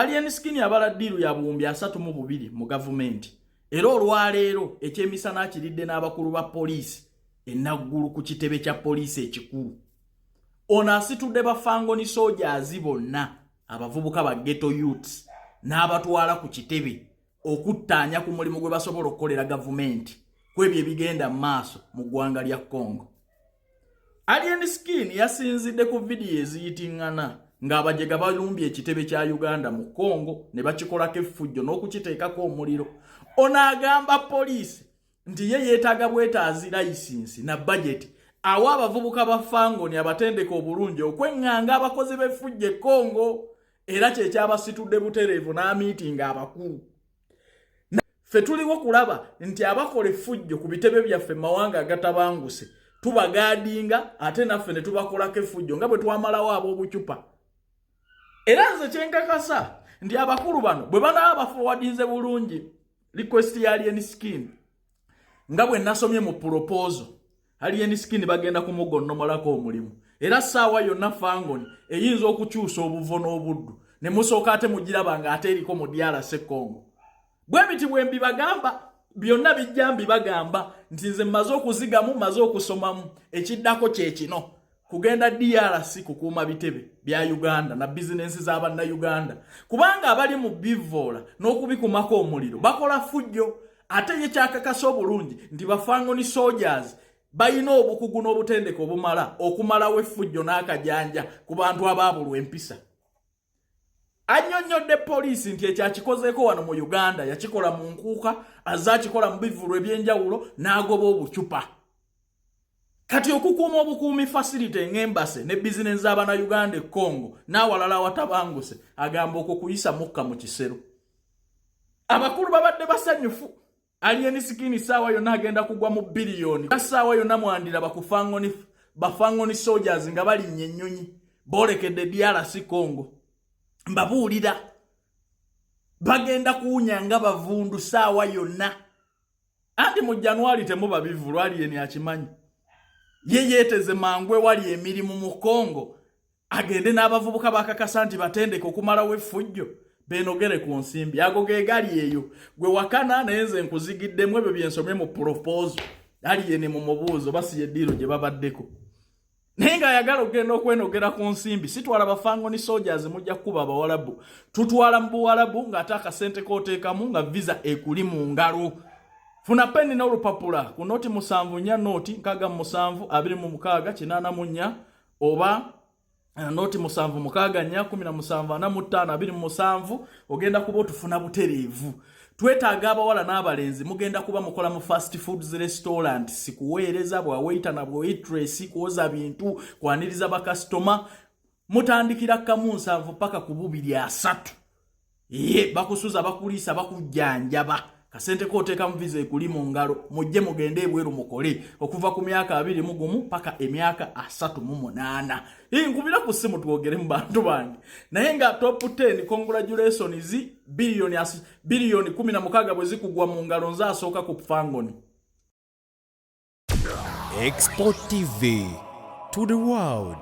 Alien Skin abala ddiiru ya 32,000 mu gavumenti, era olwaleero ekyemisana akiridde n'abakulu ba poliisi enaggulu ku kitebe kya poliisi ekikulu. Ono asitudde bafangoni soldiers bonna, abavubuka ba ghetto youths, n'abatwala ku kitebe okuttaanya ku mulimu gwe basobola okukolera gavumenti ku ebyo ebigenda mu maaso mu ggwanga lya Congo. Alien Skin yasinzidde ku vidiyo eziyitiŋŋana ng'abajega balumbye ekitebe kya Uganda mu Congo ne bakikolako effujjo n'okukiteekako omuliro. Ono agamba poliisi nti ye yeetaaga bwetaazi layisinsi na bajeti awa abavubuka ba Fangoni abatendeka obulungi okweŋŋanga abakozi b'effujjo e Congo, era kyekyabasitudde butereevu n'amiitinga abakulu. Ffe tuliwo kulaba nti abakola effujjo ku bitebe byaffe mu mawanga agatabanguse tubagaadinga, ate naffe ne tubakolako effujjo nga bwe twamalawo ab'obucupa. Era nze kyenkakasa nti abakulu bano bwe banaaba baforwardinze bulungi request ya Alien Skin nga bwe nasomye mu proposal, Alien Skin bagenda kumugonnomolako omulimu, era ssaawa yonna Fangoni eyinza okukyusa obuvo n'obuddu ne musooka ate mugiraba ng'ate eriko mu DRC Congo. Bwe biti bwe mbibagamba, byonna bijja mbibagamba nti nze mmaze okuzigamu, mmaze okusomamu. Ekiddako kye kino: kugenda DRC kukuuma bitebe bya Uganda na bizinensi z'abannayuganda, kubanga abali mu bivoola n'okubikumako omuliro bakola fujjo. Ate ye kyakakasa obulungi nti bafangoni soldiers balina obukugu n'obutendeke obumala okumalawo effujjo n'akajanja ku bantu abaabulwa empisa. Annyonnyodde poliisi nti ekyo akikozeeko wano mu Uganda, yakikola mu nkuuka, azze akikola mu bivvulu ebyenjawulo n'agoba obucupa. Kati okukuuma obukuumi facility ng'embassy ne bizinensi z'abannayuganda e Congo n'awalala awatabanguse, agamba okwo kuyisa mukka mu kisero. Abakulu babadde basanyufu. Alien Skin saawa yonna agenda kugwa mu biliyoni. Saawa yonna mwandira bakufangoni, bafangoni soldiers nga balinnya ennyonyi boolekedde DRC Congo. Mbabuulira, bagenda kuwunya nga bavundu saawa yonna. Anti mu January temuba bivulu. Alien akimanyi, ye yeeteze mangu ewali emirimu mu Congo, agende n'abavubuka bakakasa nti batendeke okumalawo effujjo, benogere ku nsimbi. Ago ge gali eyo gwe wakana, naye nze nkuzigiddemu ebyo byensomye mu proposal. Alien mu mubuuzo basiye eddiiro gye babaddeko, naye ng'ayagala okugenda okwenogera ku nsimbi. Sitwala bafangoni soldiers, mujja kukuba abawalabu. Tutwala mu buwalabu ng'ate akasente k'oteekamu nga visa ekuli mu ngalo. Funa peni n'olupapula ku 074 067 26 84 oba 076 4 17 45 27. Ogenda kuba otufuna butereevu. Twetaaga abawala n'abalenzi. Mugenda kuba mukola mu fast foods restaurant, sikuweereza bwa waiter na waitress, kwoza bintu, kwaniriza bakasitoma. Mutandikira kamu 70 paka ku 230. Ye bakusuza, bakuliisa, bakujjanjaba, kasente kooteeka mu visa ekuli mu ngalo. Mujje mugende ebweru mukole okuva ku myaka 21 paka emyaka 38. Nkubira ku ssimu twogere mu bantu bange. Naye nga top 10, congratulations, biliyoni 16 bwe zikugwa mu ngalo, nze asooka ku Fangoni. Export TV to the world.